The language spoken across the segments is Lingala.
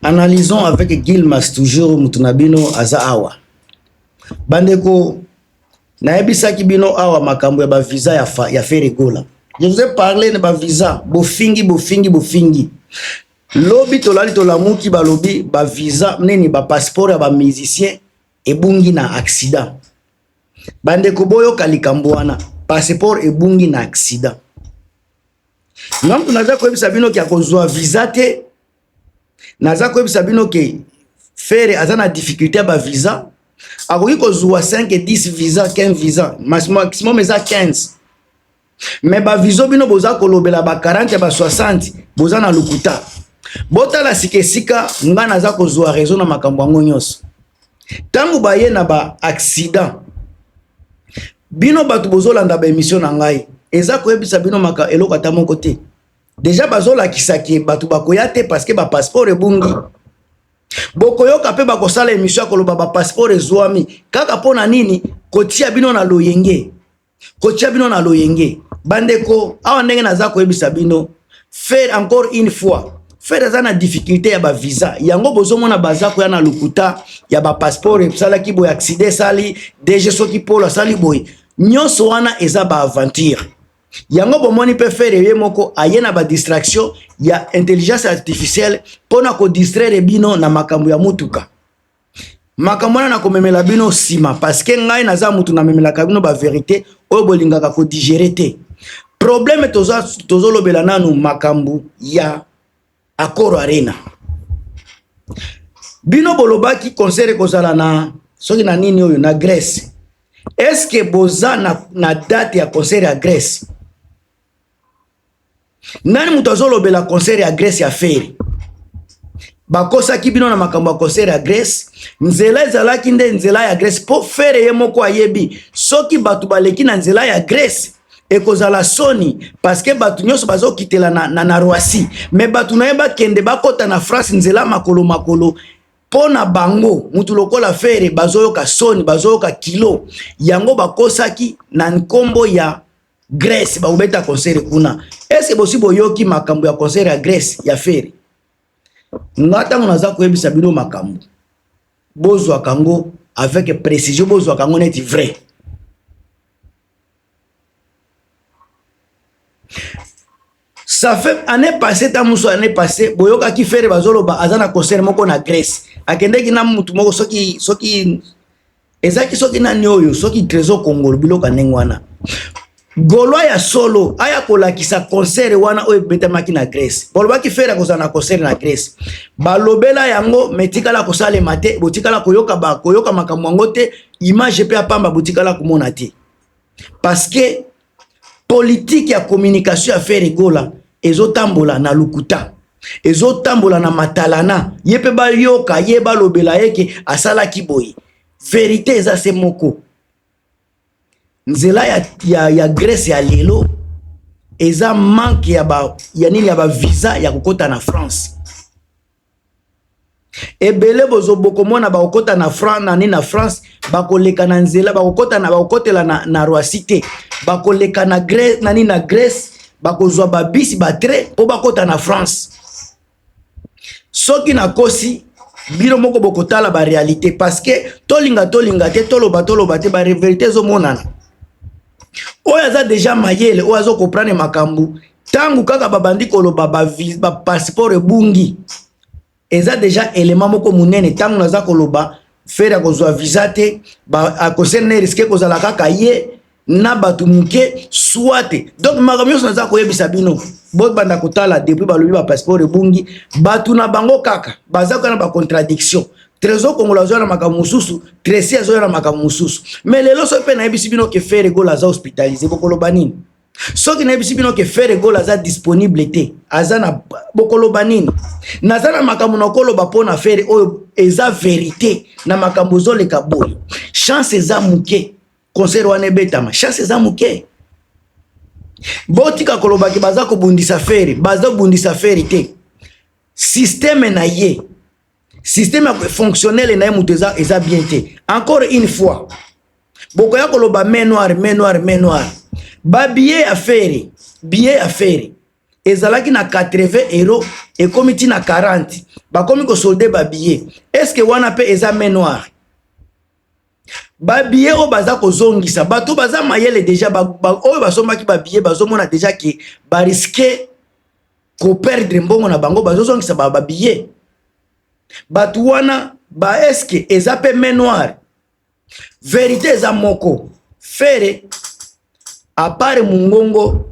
Analysons avec Gilmas toujours mutu na bino aza awa. Bandeko nayebisaki bino awa makambo ya ba visa ya, fa, ya Ferre Gola. Je vous ai parlé na ba visa bofingi bofingi bofingi. Lobi tolali tolamuki balobi ba visa nini ba passeport ya ba musiciens ebungi na accident. Bandeko boyoka likambo wana, passeport ebungi na accident. Nga mutu naza koyebisa bino ke akozwa visa te, naza koyebisa bino ke Ferre aza na difficulté ya ba visa, akoki kozwa 5 10 visa 15 visa maximum eza 15 mais ba visa bino boza kolobela ba 40 ba 60 boza na lokuta. Botala sika esika nga naza kozwa raison na makambo yango nyonso. Ntango baye na ba accident bino bato bozolanda ba emission na ngai eza koyebisa bino maka eloko ata moko te. Deja bazolakisa ke bato bakoya te parce que ba passeport ebungi. Bokoyoka mpe bakosala emission ya koloba ba passeport ezwami kaka mpo na nini? Kotia bino na loyenge, kotia bino na loyenge. Bandeko, awa ndenge naza koyebisa bino, faire encore une fois, Ferre aza na difficulté ya ba visa yango bozomona baza koya na lokuta ya ba passeport esalaki boye, accident esali DG soki polo asali boye, nyonso wana eza ba aventure. Yango bomoni mpe Ferre ye moko aye na ba distraction ya intelligence artificielle mpona kodistraire bino na makambo ya mutuka. Makambo wana nakomemela bino nsima parce que ngai naza mutu namemelaka bino ba verite oyo bolingaka kodigere te. Problème tozolobela nanu makambo ya Accor Arena. Bino bolobaki concert ekozala na soki na nini oyo na Grèce. Est-ce que boza na date ya concert ya Grèce? Nani moto azolobela concert ya Grèce ya Ferre? Bakosaki bino na makambo ya concert ya Grèce. Nzela ezalaki nde nzela ya Grèce po Ferre ye moko ayebi soki bato baleki na nzela ya Grèce ekozala soni parce que bato nyonso bazokitela na Roissy, mais bato na ye bakende bakota na France nzela makolo makolo. Mpo na bango mutu lokola Ferre bazoyoka soni, bazoyoka kilo. Yango bakosaki na nkombo ya Grèce bakobeta concert kuna. Est-ce bosi boyoki makambo ya concert ya Grèce ya Ferre? Nga ntango naza koyebisa bino makambo, bozwaka yango avec précision, bozwaka yango neti vrai. Ça fait année passée, ta musu année passée, boyokaki Ferre bazoloba aza na concert moko na Grèce. Akendeki na mutu moko soki soki ezaki soki nani oyo soki Trésor Kongolo biloko ya ndenge wana. Gaulois ya solo aya kolakisa concert wana oyo ebetamaki na Grèce. Bolobaki Ferre akozala na concert na Grèce. Balobela yango mais tikala kosalema te, botikala koyoka ba koyoka makambo yango te, image pe apamba botikala komona te. Parce que politique ya communication ya Ferre Gola ezotambola na lokuta, ezotambola na matalana. Ye pe bayoka ye balobela ye ke asalaki boye. Verite eza se moko. Nzela ya Grèce ya lelo eza manque ya ba, ya nini ya ba visa ya kokota na France. Ebele bozo bokomona bakokota na France na nini na France, bakoleka na nzela, bakokota na, bakokotela na Roissy te, bakoleka na Grèce na nini na Grèce, bakozwa ba bus ba train po bakota na France. Soki nakosi bino moko bokotala ba réalité parce que tolinga tolinga te, toloba toloba te, ba vérité ezomonana. Oyo aza déjà mayele, oyo azo comprendre makambo, tangu kaka babandi koloba ba passeport ebungi, eza déjà élément moko munene. Tangu naza koloba Ferre akozwa visa te, ba akosene na risque kozala kaka ye na bato moke soit. Donc makambo nyonso naza koyebisa bino, bobanda kotala depuis balobi ba passeport ebungi, bato na bango kaka baza kaka na ba contradiction. Trésor Kongolo azoya na makambo mosusu, Tracy azoya na makambo mosusu. Mais lelo soki mpe nayebisi bino ke Ferre Gola aza hospitalisé, bokoloba nini? Soki nayebisi bino ke Ferre Gola aza disponible te, aza na, bokoloba nini? Naza na makambo na koloba mpo na Ferre oyo eza vérité na makambo ezoleka boye. Chance eza moke, concert wana ebetama, chance eza moke. Botika koloba ke baza kobundisa Ferre, baza kobundisa Ferre te. Système na ye, système fonctionnel na ye moto eza bien te. Encore une fois, bokoya koloba main noire, main noire, main noire. Ba billet ya Ferre, billet ya Ferre ezalaki na 80 euros Ekomi ti na 40, bakomi kosolde babillet. Est-ce wana mpe eza main noire? Babillet oyo baza kozongisa, bato baza mayele déjà oyo basombaki babillet bazomona déjà ke barisquer koperdre mbongo na bango, bazozongisa babillet. Bato wana ba, est-ce eza mpe main noire? Vérité eza moko: Ferre, à part mongongo,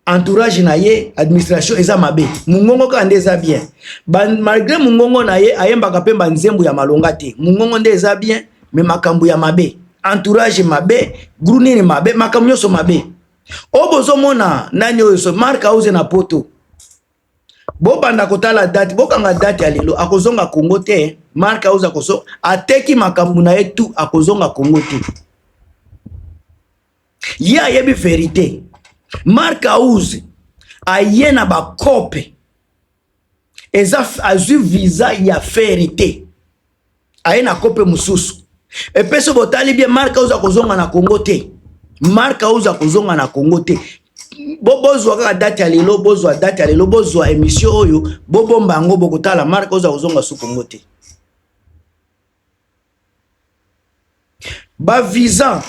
entourage na ye, administration eza mabe. Mongongo kaka nde eza bien. Malgré mongongo na ye, ayembaka mpe banzembo ya malonga te. Mongongo nde eza bien, mais makambo ya mabe, entourage mabe, gru nini mabe, makambo nyonso mabe. Oyo bozomona nani oyo, so Mark Auze na Poto, bobanda kotala date, bokanga date ya lelo, akozonga Kongo te. Mark Auze akoso ateki makambo na ye tu, akozonga Kongo te. Ye ayebi vérité. Mark Auze aye na bakope, eza azwi visa ya Ferre te, aye na kope mosusu. Epesi botali bien, Mark Auze akozonga na Kongo te. Mark Auze akozonga na Kongo te. Bozwa kaka date ya lelo, bozwa date ya lelo, bozwa émission oyo, bobomba yango, bokotala. Mark Auze akozonga su Kongo te. Bavisa,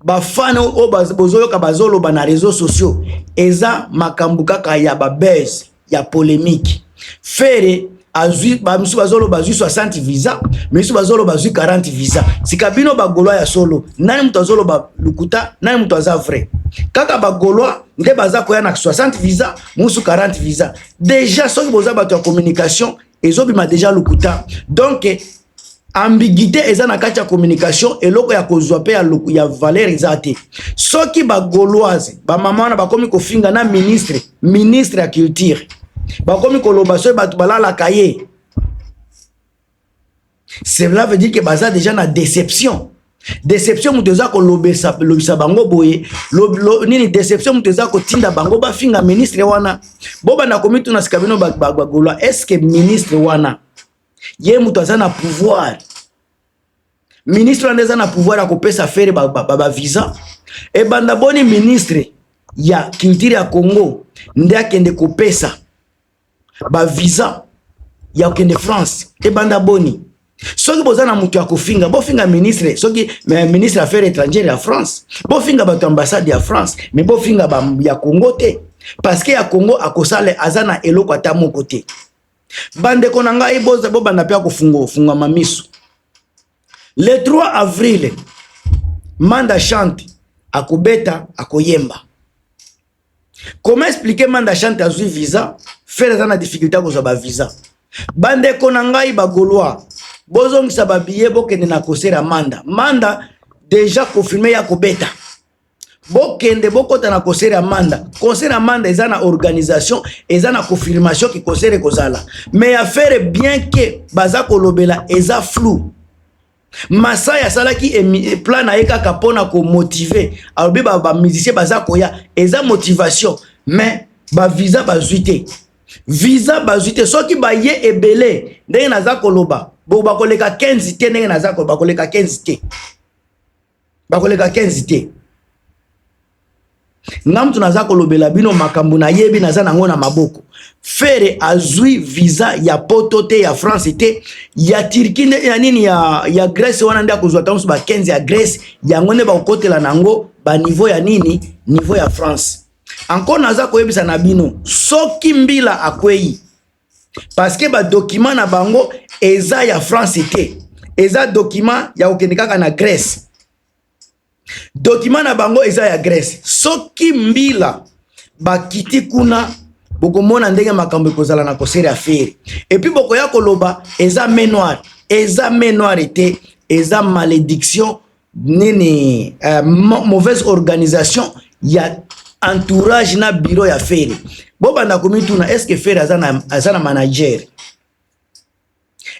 bafans oyo bozoyoka bazoloba na réseaux sociaux, eza makambo kaka ya babese, ya polémique. Ferre azwi, bamisusu bazoloba azwi 60 visa, misusu bazoloba azwi 40 visa. Sika bino bagaulois ya solo, nani moto azoloba lukuta, nani moto aza vrai? Kaka bagaulois nde baza koya na 60 visa, mosusu 40 visa. Déjà soki boza bato ya communication, ezobima déjà lukuta. Donc ambiguïté eza na kati ya communication. Eloko ya kozwa mpe ya valeur eza te. Soki bagauloise, bamama wana bakomi kofinga na ministre ya culture, bakomi koloba soki bato balalaka ye, cela veut dire que baza déjà na déception. Déception moto eza kolobisa bango boye nini? Déception moto eza kotinda bango bafinga ministre wana. Bobanda komituna sika bino bagaulois, est ce que ministre wana ye moto aza na pouvoir? Ministre wana eza na pouvoir ya kopesa Ferre bavisa ba, ba Ebanda boni ministre ya culture ya Congo nde akende kopesa bavisa ya kokende France? Ebanda boni? Soki boza na moto ya kofinga, bofinga ministre, soki ministre affaires étrangères ya France, bofinga bato ambassade ya France, mais bofinga ya Congo te, parce que ya Congo akosala aza na eloko ata moko te. Bandeko na ngai, bobanda mpe ya kofungama miso. Le 3 avril, Manda Chante akobeta, akoyemba. Comment expliquer Manda Chante azwi visa, Ferre aza na difficulté akozwa bavisa? Bandeko na ngai bagaulois, bozongisa babillet, bokende na concert ya Manda. Manda déjà confirmé ya kobeta. Bokende, bokɔta na concert ya Manda. Concert ya Manda eza na organisation, eza na confirmation ke concert ekozala. Mais ya Ferre, bien ke baza kolobela, eza flou. Masai asalaki plan na ye kaka mpona komotiver. Alobi bamusicien baza koya, eza motivation, mais bavisa bazwi te, visa bazwi te. Soki baye ebele, ndenge naza koloba, bo bakoleka 15 te. Ndenge naza koloba, bakoleka 15 te, bakoleka 15 te. Nga mutu naza kolobela bino makambo nayebi, naza nango na maboko. Ferre azwi visa ya Poto te, ya France te, ya Turquie nde ya nini, ya Grèce wana nde akozwa. Ntango mosusu ba 15 ya Grèce, yango nde bakokotela nango baniveau ya nini, niveau ya France. Encore naza koyebisa na bino, soki mbila akwei, parce que badocument na bango eza ya France te, eza document ya kokende kaka na Grèce. Document na bango eza ya Grèce. Soki mbila bakiti kuna, bokomona ndenge makambo ekozala na concert ya Ferre. Et puis bokoya koloba eza main noire. Eza main noire te, eza malédiction nini, mauvaise organisation ya entourage na bureau ya Ferre. Bobanda komituna: est ce que Ferre aza na manager?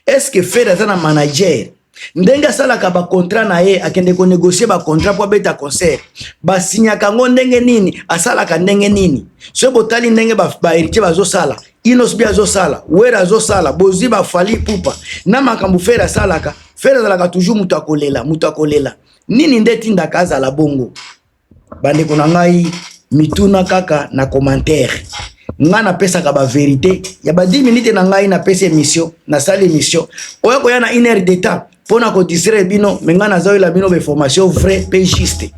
Est ce que Ferre aza na manager? Ndenge asalaka bacontrat na ye, akende konégocier bacontrat mpo abeta concert, basinyaka yango ndenge nini? Asalaka ndenge nini? Soki botali ndenge bahéritier bazosala, Innoss'B azosala, Wera azosala, bozwi baFally Ipupa na makambo Ferre asalaka, Ferre azalaka toujours moto akolela, moto akolela. Nini nde etindaka azala bongo? Bandeko na ngai, mituna kaka na commentaire. Ngai napesaka baverité ya ba 10 minutes na ngai. Napesi émission, nasali émission oyo koya na une heure de temps mpo na kodistraire bino, mais ngai nazoyela bino bainformation vrai mpe juste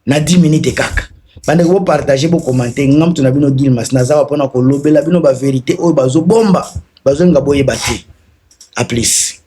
na 10 minutes kaka. Bandeko, bopartage, bocommenter. Nga mutu na bino Gilmas, naza wa mpona kolobela bino baverité oyo bazobomba, bazolinga boyeba te. A plus.